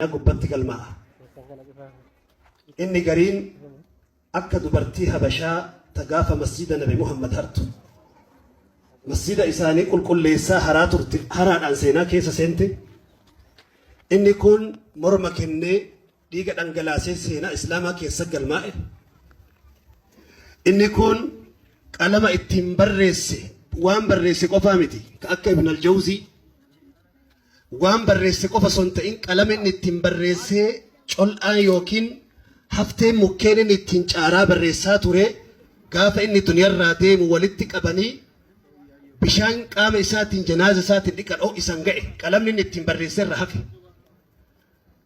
Gubbatti galmaa'a. Inni gariin akka dubartii Habashaa ta gaafa masjida Nabi Muhammad hartu. Masjida isaanii qulqulleessaa haraa turte haraadhaan seenaa keessa seente. Inni kun morma kennee dhiiga dhangalaasee seenaa Islaamaa keessa galmaa'e. Inni kun qalama ittiin barreesse waan barreesse qofaa miti ka akka Ibn al-Jawzii Waan barreesse qofa osoo hin ta'in qalama inni ittiin barreessee col'aan yookiin hafteen mukkeen inni ittiin caaraa barreessaa ture gaafa inni duniyarraa deemu walitti qabanii bishaan qaama isaatiin janaaza isaatiin dhiqan ho'isan ga'e qalamni inni ittiin barreesse irra hafe.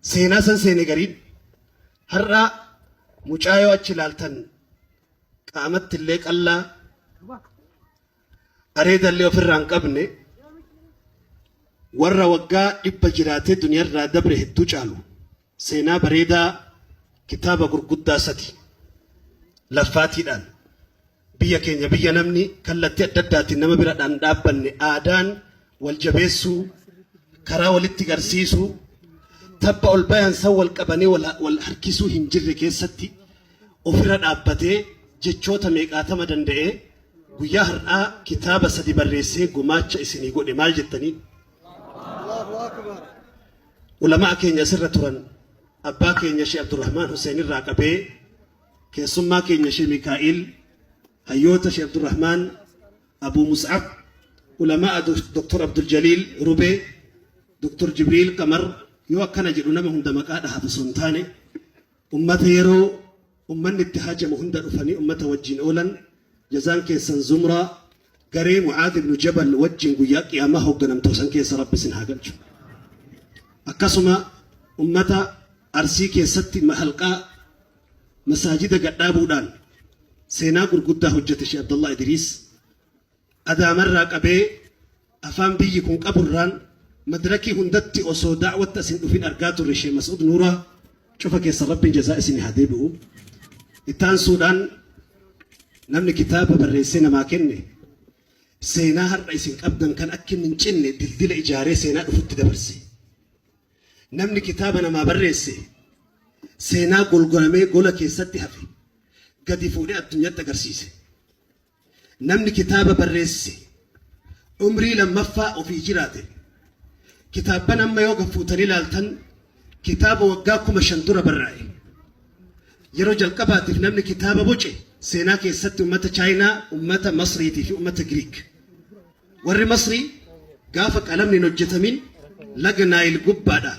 Seenaa san seene gariin har'a mucaa yoo achi ilaaltan qaamatti illee qallaa areeda illee ofirraa hin qabne warra waggaa 100 jiraatee duniyarraa dabre hedduu caalu seenaa bareedaa kitaaba gurguddaa sadi laffaatiidhaan biyya keenya biyya namni kallattii adda addaatiin nama bira dhaan dhaabbanne aadaan wal jabeessuu karaa walitti garsiisuu tabba ol bayan san wal qabanii wal harkisuu hin jirre keessatti ofirra dhaabbatee jechoota meeqaatama danda'ee guyyaa har'aa kitaaba sadi barreessee gumaacha isinii godhe maal jettaniin? Ulamaa keenya asirra turan abbaa keenya Sheekh Abdurrahmaan Hussein irraa qabee keessummaa keenya Sheekh Mikaa'il hayyoota Sheekh Abdurrahmaan Abuu Mus'ab ulamaa Dr. Abdul Jaliil Rubee Dr. Jibriil Qamar yoo akkana jedhu nama hunda maqaa dhahaaf osoo hin taane Ummata yeroo ummanni itti haajamu hunda dhufanii ummata wajjiin oolan jazaan keessan zumraa garee Mu'aadh ibnu Jabal wajjiin guyyaa qiyaamaa hoogganamtu san keessa Rabbi isin haa galchu. Akkasuma ummata Arsii keessatti halqaa masaajida gadhaabuudhaan seenaa gurguddaa hojjete Sheekh Abdallah Idriis Adaamarraa qabee afaan biyyi kun qaburraan madrakii hundatti osoo da'watti as hin dhufin argaa turre Sheikh Mas'ud Nuuraa cufa keessan Rabbiin jazaa isin haa deebi'u. Itti aansuudhaan namni kitaaba barreessee namaa kenne seenaa har'a isin qabdan kan akka inni hin cinne dildila ijaaree seenaa dhufutti dabarse. Namni kitaaba namaa barreesse seenaa golgolamee gola keessatti hafe gadi fuudhee addunyaatti agarsiise. Namni kitaaba barreesse umrii lammaffaa ofii jiraate. Kitaabban amma yoo gad fuutanii ilaaltan kitaaba waggaa 5000 dura barraa'e. Yeroo jalqabaatiif namni kitaaba boce seenaa keessatti ummata Chaayinaa, ummata Masriitii fi ummata Giriik. Warri Masrii gaafa qalamni hin hojjetamin laga Naayil gubbaadha.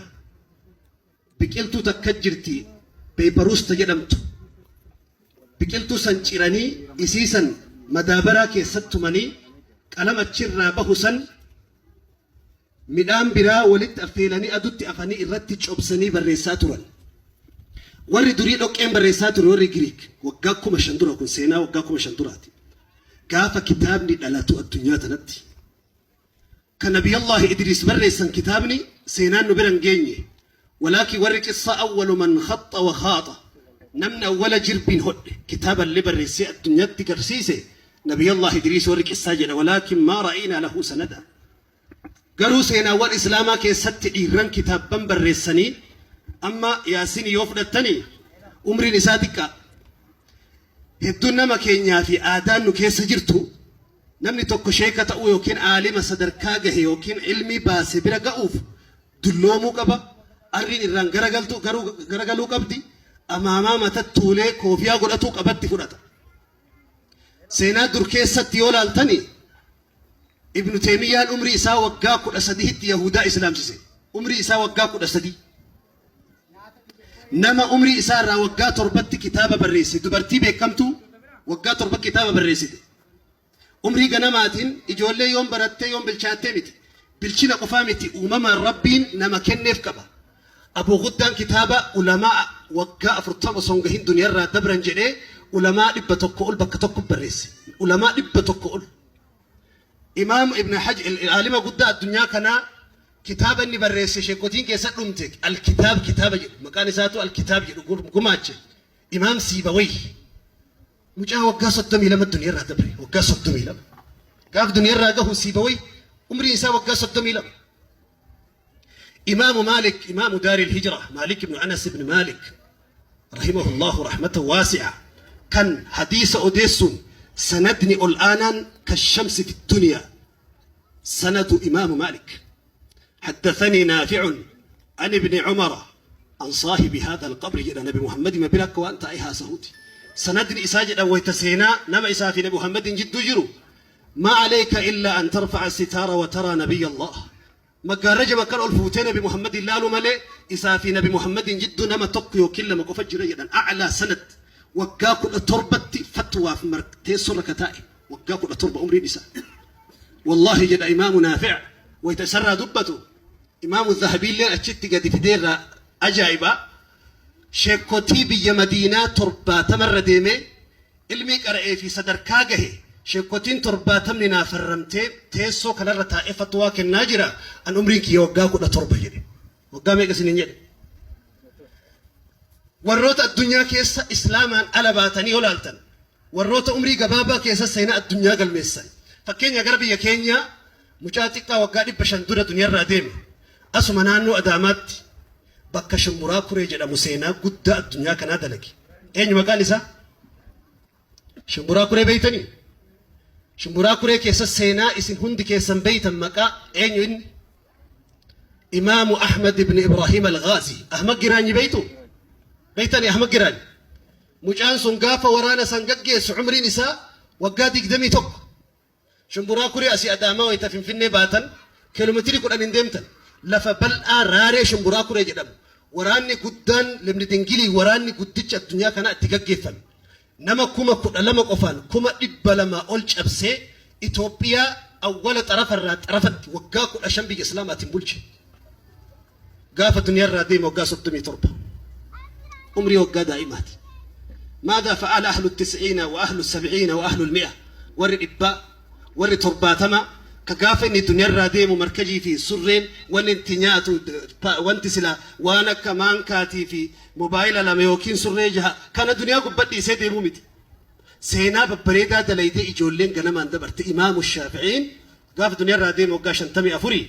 Biqiltuu takka jirti peeparuusta jedhamtu. Biqiltuu san ciranii isii san madaabaraa keessatti tumanii qalama achirraa bahu san midhaan biraa walitti affeelanii adutti afanii irratti cobsanii barreessaa turan. Warri durii dhoqqeen barreessaa ture warri Giriik waggaa 5000 dura kun seenaa waggaa 5000 duraati. Gaafa kitaabni dhalatu addunyaa tanatti Kan Nabiyallaahi Idriis barreessan kitaabni seenaan nu bira hin geenye. Walaakin warri qissaa awwalu man khaxxa wa khaaxa. Namni awwala jirbiin hodhe kitaaballee barreessee addunyaatti garsiise Nabiyallaahi Idriis warri qissaa jedha walaakin maa ra'aynaa lahu sanada. Garuu seenaawwan Islaamaa keessatti dhiirran kitaabban barreessanii amma Yaasin yoo fudhattanii umriin isaa xiqqaa. Hedduun nama keenyaa fi aadaan nu keessa jirtu Namni tokko sheeka ta'uu yookiin aalima sadarkaa gahe yookiin ilmii baase bira ga'uuf dulloomuu qaba, arriin irraan garagaltu garuu garagaluu qabdi, amaamaa matatti tuulee koofiyaa godhatuu qabatti fudhata. Seenaa dur keessatti yoo laaltani Ibnu Teemiyyaan umrii isaa waggaa 13tti Yahudaa islaamsise. Umrii isaa waggaa 13. Nama umrii isaa irraa waggaa 7tti kitaaba barreesse dubartii beekamtuu waggaa 7 kitaaba barreessite. Umrii ganamaatiin ijoollee yoom barattee yoom bilchaattee miti. Bilchina qofaa miti uumamaan Rabbiin nama kenneef qaba. Abuu Guddaan kitaaba ulamaa waggaa 40 osoo hin gahin duniyarraa dabran jedhee ulamaa 100 ol bakka tokko barreesse. Ulamaa 100 ol. Imaam Ibn Haj aalima guddaa addunyaa kanaa kitaaba inni barreesse sheekotiin keessa dhumte Al-Kitaab kitaaba jedhu maqaan isaatu Al-Kitaab jedhu gumaache Imaam Siibawayhi. Mucaa waggaa 32 duniyarraa dabre. Waggaa 32. Gaaf duniyarraa gahu Siibawayhi umriin isaa waggaa 32. Imaamu Maalik, Imaamu Daaril Hijra, Maalik ibnu Anas ibn Maalik, rahimahullahu rahmatan waasi'a, kan hadiisa odeessuun sanadni ol aanaan kashamsi fi duniyaa, sanadu Imaamu Maalik. Haddathanii Naafi'un an ibni Cumara an saahibi haadha alqabri jedha Nabi Muhammadima bira akka waan taa'ee haasahuuti. Sanadni isaa jedhan wayta seenaa nama isaa fi Nabi Muhammadin jidduu jiru maa alayka illaa an tarfa'a sitaara wa taraa nabiyya Allah. Maggaarraja bakkan ol fuutee Nabi Muhammadin laaluu malee isaa fi Nabi Muhammadin jidduu nama tokko yookiin lama qofa jira jedhan. A'laa sanad waggaa 17tti fatwaaf teessoo irra ka taa'e waggaa 17 umriin isaa. Wallaahi jedha Imaamu Naafi' wayta isarraa dubbatu Imaamu Zahabiilleen achitti gadi fideerraa ajaa'iba. Sheekkotii biyya Madiinaa 70 irra deemee ilmii qara'ee fi sadarkaa gahe sheekkotiin 70ni naa farramtee teessoo kanarra taa'ee fatwaa kennaa jira an umriin kiyya waggaa 17 jedhe. Waggaa meeqa isiniin jedhe? Warroota addunyaa keessa Islaamaan ala baatanii yoo laaltan warroota umrii gabaabaa keessa seenaa addunyaa galmeessan. Fakkeenya gara biyya keenyaa mucaa xiqqaa waggaa 500 dura duniyaarraa deeme asuma naannoo Adaamaatti bakka Shumburaa Kuree jedhamu seenaa guddaa addunyaa kanaa dalage. Eenyu maqaan isaa? Shumburaa Kuree beeytanii? Shumburaa Kuree keessa seenaa isin hundi keessan beeytan maqaa eenyu inni? Imaamu Ahmad ibn Ibrahim al-Ghazi. Ahmad Giraanyi beeytu? Beeytanii Ahmad Giraanyi? Mucaan sun gaafa waraana san gaggeessu umriin isaa waggaa 21. Shumburaa Kuree asii Adaamaa wayita Finfinnee baatan kiiloomeetirii 10 hin deemtan. Lafa bal'aa raaree Shumburaa Kuree jedhamu. Waraanni guddaan Libni Dingilii waraanni guddichi addunyaa kanaa itti gaggeeffame. Nama 12,000 qofaan 200,000 ol cabsee Itoophiyaa awwala xarafarraa xarafatti waggaa 15 biyya Islaamaatiin bulche. Gaafa duniyaarraa deeme waggaa 37. Umrii waggaa daa'imaati. Maadaa fa'ala ahlu tis'iina wa ahlu sab'iina wa ahlu mi'a warri dhibbaa warri 70 ka gaafa inni duniyaarraa deemu markajii fi surreen wanni itti nyaatu wanti sila waan akka maankaatii fi mobaayila lama yookiin surree jaha kana duniyaa gubbaa dhiisee deemuu miti. Seenaa babbareedaa dalaydee ijoolleen ganamaan dabarte. Imaamu Shaafi'iin gaafa duniyaarraa deeme waggaa 54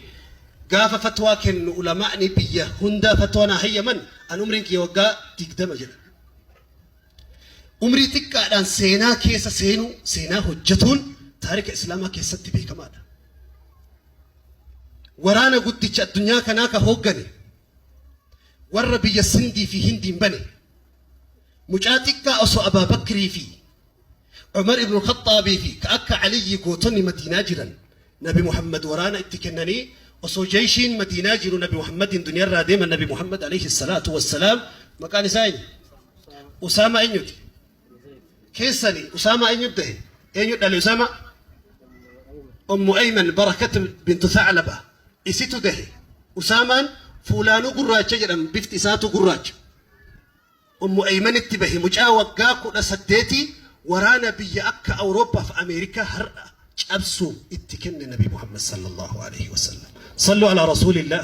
gaafa fatwaa kennu ulamaa'ni biyya hundaa fatwaa naa hayyaman an umriin kiyya waggaa 20 jedha. Umrii xiqqaadhaan seenaa keessa seenuu seenaa hojjetuun taarika Islaamaa keessatti beekamaadha. Waraana guddicha addunyaa kanaa ka hooggane warra biyya Sindii fi Hindiin bane mucaa xiqqaa osoo Abaa Bakrii fi Umar ibn Khaxxaabii fi ka akka Aliyyi gootonni Madiinaa jiran Nabi Muhammad waraana itti kennanii osoo jeeshiin Madiinaa jiru Nabi Muhammadiin duniyaarraa deeman Nabi Muhammad alayhi salaatu wassalaam maqaan isaa eenyu? Usaamaa eenyuti? Keessani Usaamaa eenyu dahe? Eenyu dhale Usaamaa? Ummu Ayman Barakat bintu Tha'laba isitu dahe. Usaamaan fuulaanuu gurraacha jedhama bifti isaatu gurraacha. Ummu Aymanitti bahe mucaa waggaa 18 waraana biyya akka Awurooppaa fi Ameerikaa har'a cabsu itti kenne Nabi Muhammad sallallahu alaihi wasallam. Sallu ala rasuulillah.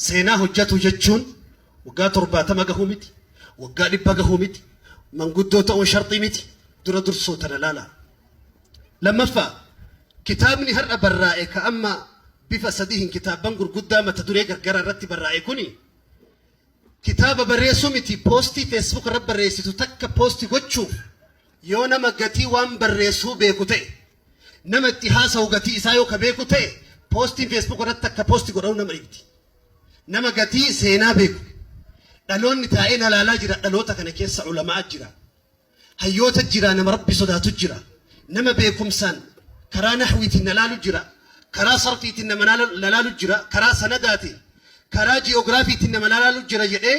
Seenaa hojjetu jechuun waggaa 70 gahuu miti, waggaa 100 gahuu miti, manguddoo ta'uun sharxii miti, dura dursoo tana laala. Lammaffaa, kitaabni har'a barraa'e ka amma bifa sadihin kitaabban gurguddaa mata duree gargaraa irratti barraa'e kuni kitaaba barreessuu miti poostii Facebook irra barreessitu takka poostii gochuuf yoo nama gatii waan barreessuu beeku ta'e nama itti haasa'u gatii isaa yoo ka beeku ta'e poostiin Facebook irratti takka poostii godhamu nama dhibdi. Nama gatii seenaa beeku. Dhaloonni taa'ee na laalaa jira dhaloota kana keessa ulamaa jira. Hayyoota jira nama Rabbi sodaatu jira. Nama beekumsaan karaa nahwiitiin na laalu jira. Karaa sarfiitiin nama na laalu jira. Karaa sanadaatiin karaa ji'oogiraafiitiin nama na laalu jira jedhee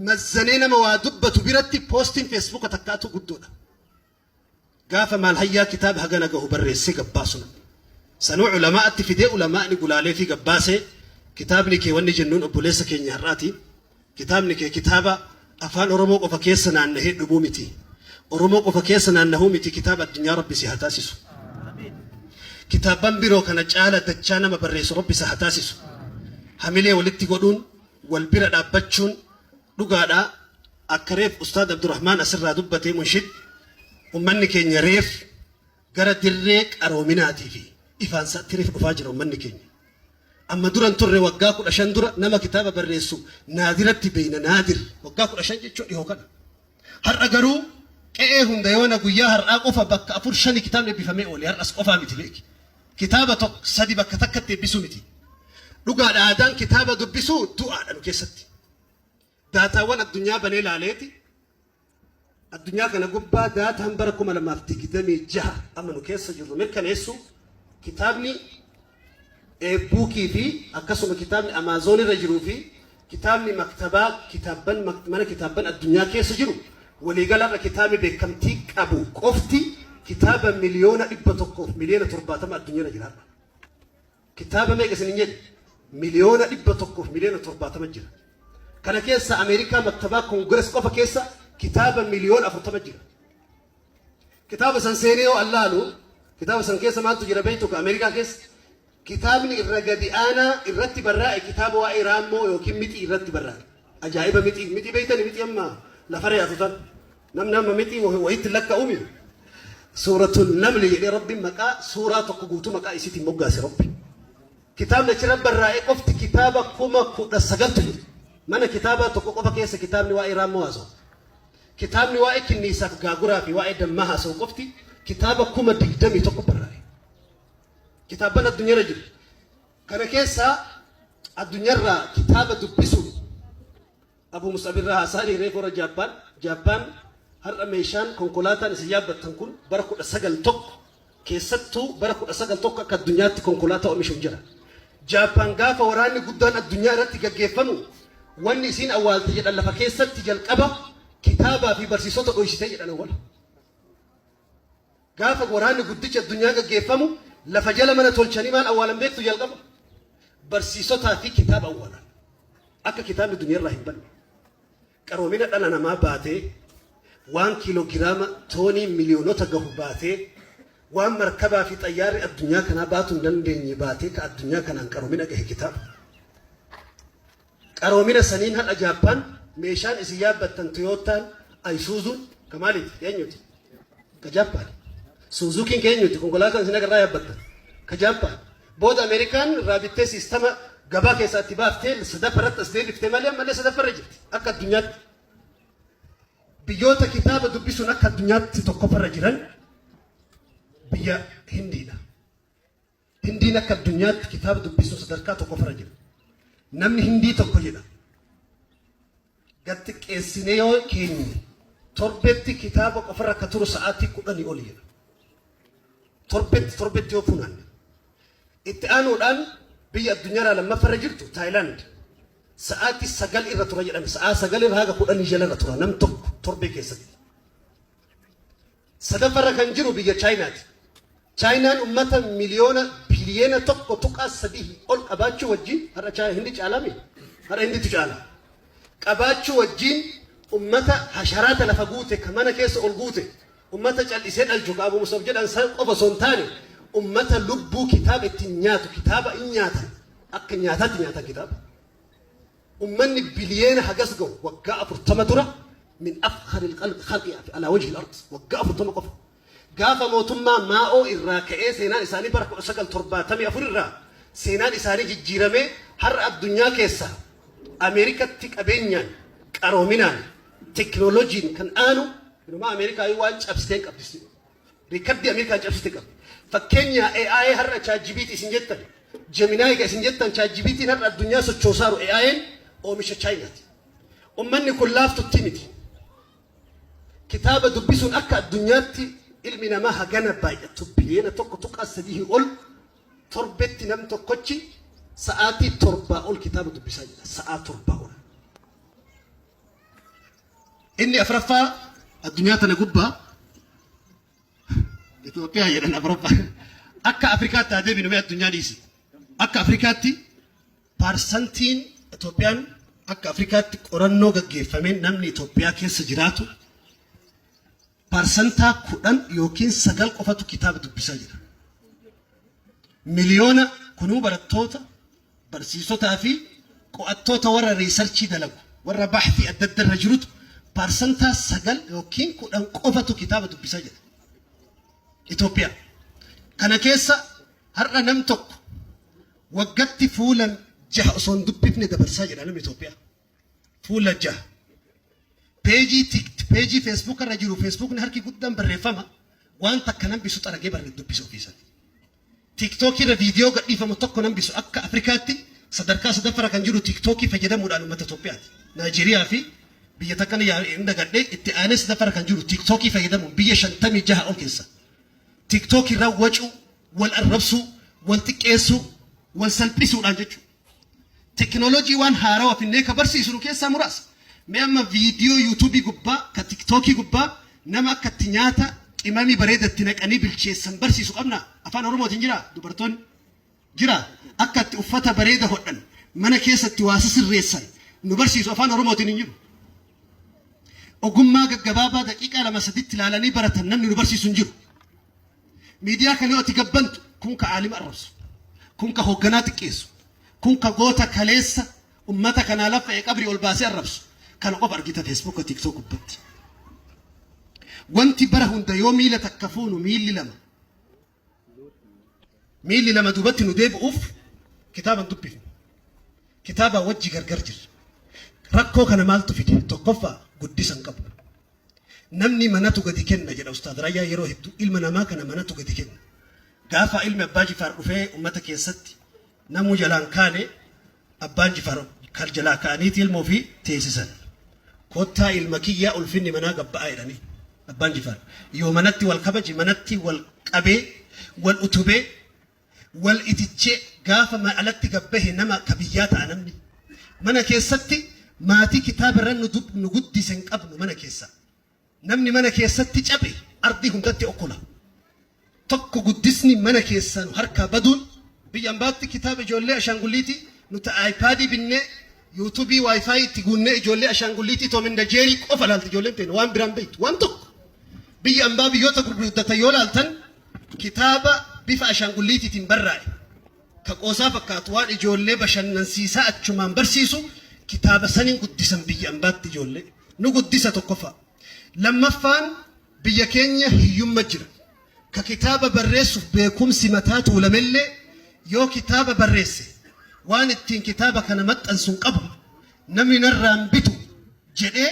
mazzanee nama waa dubbatu biratti poostiin feesbuuka takkaatu guddoodha. Gaafa maal hayyaa kitaaba hagana gahu barreessee gabbaasu namni. Sanuu ulamaa'atti fidee ulamaa'ni gulaalee fi gabbaasee kitaabni kee wanni jennuun obboleessa keenya har'aati. Kitaabni kee kitaaba afaan Oromoo qofa keessa naannahee dhumuu miti. Oromoo qofa keessa naannahuu miti kitaaba addunyaa Rabbi si haa taasisu. Kitaabban biroo kana caala dachaa nama barreessu Rabbi si haa taasisu. Hamilee walitti godhuun wal bira dhaabbachuun dhugaadha. Akka reef Ustaad Abdurrahmaan asirraa dubbatee munshid ummanni keenya reef gara dirree qaroominaatii fi ifaansaatti reef dhufaa jira ummanni keenya. Amma duran turre, waggaa 15 dura nama kitaaba barreessu naadiratti beeyna. Naadir waggaa 15 jechuun dhihoo kana. Har'a garuu qe'ee hunda yoona guyyaa har'aa qofa bakka afur shani kitaabni eebbifamee oole. Har'as qofaa miti, beeki. Kitaaba tokko sadi bakka takkatti eebbisuu miti. Dhugaadha, aadaan kitaaba dubbisuu du'aadha nu keessatti. Daataawwan addunyaa banee laaleeti, addunyaa kana gubbaa daataan bara 2026 amma nu keessa jirru mirkaneessu, kitaabni ebookii fi akkasuma kitaabni Amazon irra jiruu fi kitaabni maktabaa kitaabban mana kitaabban addunyaa keessa jiru waliigalarra kitaabni beekamtii qabu qofti kitaaba 170,000,000 addunyaa irra jira. Kitaaba meeqa isin hin jedhe? 170,000,000 jira. Kana keessa Ameerikaa maktabaa Congress qofa keessa kitaaba 40,000,000 jira. Kitaaba san seenee yoo allaalu, kitaaba san keessa maaltu jira beektu? Ka Ameerikaa keessa kitaabni irra gadi aanaa irratti barraa'e kitaaba waa'ee raammoo yookiin mixii irratti barraa'e. Ajaa'iba! Mixii, mixii beektani? Mixii amma lafarra yaatu tan namni amma mixii wayitti lakkaa'umi. Suuratul Namli jedhee Rabbiin maqaa suuraa tokko guutuu maqaa isiitiin moggaase Rabbi. Kitaabni achirra barraa'e qofti kitaaba 19,000tu jira. Mana kitaabaa tokko qofa keessa kitaabni waa'ee raammoo haasa'u, kitaabni waa'ee kinniisaaf gaaguraa fi waa'ee dammaa haasa'u qofti kitaaba 21,000 barraa'e. Kitaabban addunyaarra jiru. Kana keessaa addunyaarraa kitaaba dubbisuun Abu Mus'ab irraa haasa'anii reefu warra Jaappaan. Jaappaan har'a meeshaan konkolaataan isin yaabbattan kun bara 1901 keessattuu, bara 1901 akka addunyaatti konkolaataa oomishuuf jira. Jaappaan gaafa waraanni guddaan addunyaa irratti gaggeeffamu wanni isiin awwaalte jedhan lafa keessatti jalqaba kitaabaa fi barsiisota dhoysite jedhan awwala. Gaafa waraanni guddichi addunyaa gaggeeffamu lafa jala mana tolchanii maal awwaalan beektu jalqaba? Barsiisotaa fi kitaaba awwaalan. Akka kitaabni duniyaarraa hin banne. Qaroomina dhala namaa baatee, waan kiiloogiraama toonii miliyoonota gahu baatee, waan markabaa fi xayyaarri addunyaa kanaa baatuu hin dandeenye baatee, ka addunyaa kanaan qaroomina gahe kitaaba. Qaroomina saniin har'a Jaappaan meeshaan isin yaabbattan Toyotaan, Isuzuun ka maaliiti? Eenyuti? Ka Jaappaan. Suzukiin ka eenyuti? Konkolaataan isin agarraa yaabbattan. Ka Jaappaan. Booda Ameerikaan irraa bittee siistama gabaa keessaa itti baaftee sadaffaarratti as deebiftee malee ammallee sadaffarra jirti akka addunyaatti. Biyyoota kitaaba dubbisuun akka addunyaatti tokkoffarra jiran biyya Hindiidha. Hindiin akka addunyaatti kitaaba dubbisuun sadarkaa tokkoffarra jira. Namni Hindii tokko jedha. Gad xiqqeessinee yoo keenye torbetti kitaaba qofarra akka turu sa'aatii 10 oli jedha. Torbetti, torbetti yoo funaanne. Itti aanuudhaan biyya addunyaarraa lammaffarra jirtu Taayilaand. Sa'aatii 9 irra tura jedhame. Sa'aa 9 irra haga 10 jalarra tura nam tokko torbee keessatti. Sadaffarra kan jiru biyya Chaayinaati. Chaayinaan ummata miliyoona biliyoona 1.3 ol qabaachuu wajjin har'a Hindi caalame, har'a Hinditu caala. Qabaachuu wajjin ummata hasharaata lafa guute, ka mana keessa ol guute, ummata cal'isee dhalchu ka Abu Musab jedhan san qofa osoo hin taane, ummata lubbuu kitaaba ittiin nyaatu, kitaaba in nyaatan, akka nyaataatti nyaatan kitaaba. Ummanni biliyeena hagas gahu waggaa 40 dura min afkhari khalqi ala wajhi al-ard, waggaa 40 qofa. Gaafa mootummaa Maa'oo irraa ka'ee seenaan isaanii bara 1974 irraa seenaan isaanii jijjiiramee har'a addunyaa keessa Ameerikatti qabeenyaan, qaroominaan, teknooloojiin kan aanu inumaa Ameerikaa waan cabsitee hin qabdi. Riikardii Ameerikaan cabsite qabdi. Fakkeenya AI har'a ChatGPT isin jettan, Gemini ka isin jettan, ChatGPT'n har'a addunyaa sochoosaaru AI'n oomisha Chaayinaati. Ummanni kun laaftutti miti. Kitaaba dubbisuun akka addunyaatti ilmi namaa hagana baay'atu biliyoona 1.3 ol torbetti nam tokkochi sa'aatii 7 ol kitaaba dubbisaa jira. Sa'aa 7 ol. Inni afuraffaa addunyaa tana gubbaa Itoophiyaa jedhan afuraffaa. Akka Afrikaatti haa deebinu, mee addunyaa dhiisi. Akka Afrikaatti paarsantiin Itoophiyaan akka Afrikaatti qorannoo gaggeeffameen namni Itoophiyaa keessa jiraatu paarsantaa 10 yookiin 9 qofatu kitaaba dubbisaa jira. Miliyoona kunuu barattoota, barsiisotaa fi qo'attoota warra researchii dalagu, warra baxfii adda adda irra jirutu paarsantaa 9 yookiin 10 qofatu kitaaba dubbisaa jira. Itoophiyaa. Kana keessa har'a nam tokko Waggatti fuula jaha osoo hin dubbifne dabarsaa jedha namni Itoophiyaa. Fuula jaha. Peejii peejii Facebook irra jiru, Facebookni harki guddaan barreeffama, waan takka nan bisu xaragee barre dubbisa ofiisaati. TikTokii irra viidiyoo gadhiifamu tokko nan bisu. Akka Afrikaatti sadarkaa sadaffaarra kan jiru TikTokii fayyadamuudhaan uummata Itoophiyaati. Naayijeeriyaa fi biyya takka hin dagadhee, itti aanee sadaffaarra kan jiru TikTokii fayyadamuun biyya 56 ol keessa. TikTokii irra wacuu, wal arrabsuu, wal xiqqeessuu, wal salphisuudhaan jechuudha. Tekinooloojii waan haarawaa finnee ka barsiisu nu keessaa muraasa. Mee amma viidiyoo YouTubeii gubbaa, ka TikTokii gubbaa nama akka itti nyaata qimamii bareeda itti naqanii bilcheessan barsiisu qabna. Afaan Oromootiin jira dubartoonni? Jira. Akka itti uffata bareeda hodhan, mana keessatti waa sisirreessan nu barsiisu afaan Oromootiin hin jiru. Ogummaa gaggabaabaa daqiiqaa lama saditti ilaalanii baratan namni nu barsiisu hin jiru. Miidiyaa kana yoo ati gabbantu, kun ka aalima arrabsu, kun ka hoogganaa xiqqeessu, kun ka goota kaleessa ummata kanaa laffa'e qabrii ol baasee arrabsu. Kana qofa argita Facebooka, TikTok gubbatti. Wanti bara hunda yoo miila takka fuunu miilli lama duubatti nu deebi'uuf kitaaban dubbifnu. Kitaaba wajji gargar jirra. Rakkoo kana maaltu fide? Tokkoffaa, guddisa hin qabu. Namni manatu gadi kenna jedha Ustaad Raayyaa yeroo hedduu. Ilma namaa kana manatu gadi kenna. Gaafa ilmi Abbaa Jifaar dhufee uummata keessatti namuu jalaan kaane, Abbaan Jifaar kal jalaa ka'aniiti ilma ofii teessisan. "Kottaa ilma kiyyaa, ulfinni manaa gabba'aa," jedhanii. Abbaan Jifaar yoo manatti wal kabaje, manatti wal qabee, wal utubee, wal itichee, gaafa alatti gabbahe nama ka biyyaa ta'a namni. Mana keessatti maatii kitaaba irra nu guddise hin qabnu mana keessa. Namni mana keessatti cabe ardii hundatti okkola. Tokko, guddisni mana keessaa nu harkaa baduun. Biyya ambaatti kitaaba ijoollee ashaangulliitii nuti iPadii binnee, YouTubeii WiFi itti guunnee, ijoollee ashaangulliitii Tom and Jerry qofa laalti ijoolleen teenya, waan biraan beektu waan tokko. Biyya ambaa biyyoota gurguddatan yoo laaltan, kitaaba bifa ashaangulliitiitiin barraa'e ka qoosaa fakkaatu, waan ijoollee bashannansiisaa achumaan barsiisu, kitaaba saniin guddisan biyya ambaatti ijoollee. Nu guddisa tokkoffaa. Lammaffaan, biyya keenya hiyyumma jira. Ka kitaaba barreessuuf beekumsi mataa tuulamellee, yoo kitaaba barreesse waan ittiin kitaaba kana maxxansu hin qabu, namni narraan bitu jedhee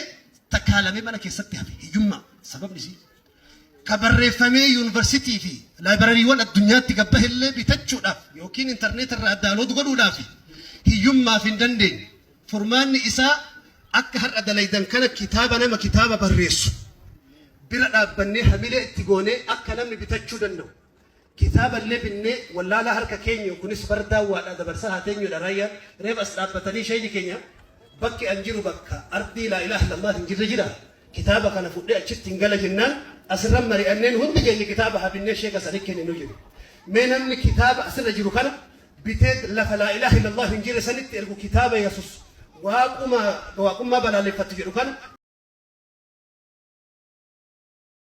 takaalamee mana keessatti hafe. Hiyyummaa sababni isii. Ka barreeffamee yuunivarsiitii fi laayibrariiwwan addunyaatti gabbahellee bitachuudhaaf yookiin intarneet irraa download godhuudhaaf hiyyummaaf hin dandeenye. Furmaanni isaa akka har'a dalaydan kana kitaaba nama kitaaba barreessu bira dhaabbannee, hamilee itti goonee, akka namni bitachuu danda'u kitaaba illee binnee wallaalaa harka keenya kunis bardaawwaadha dabarsaa haa teenyudha. Raayyaan reef as dhaabbatanii sheeyni keenya, bakki an jiru bakka ardii laa ilaaha illallah hin jirre jira, kitaaba kana fudhee achitti hin gala jennaan, asirra mari'anneen hundi keenya kitaaba haa binnee sheeka sanii kenninu jiru. Mee namni kitaaba asirra jiru kana bitee lafa laa ilaaha illallah hin jirre sanitti ergu, kitaaba Yesus waaquma waaqummaa balaaleffattu jedhu kana.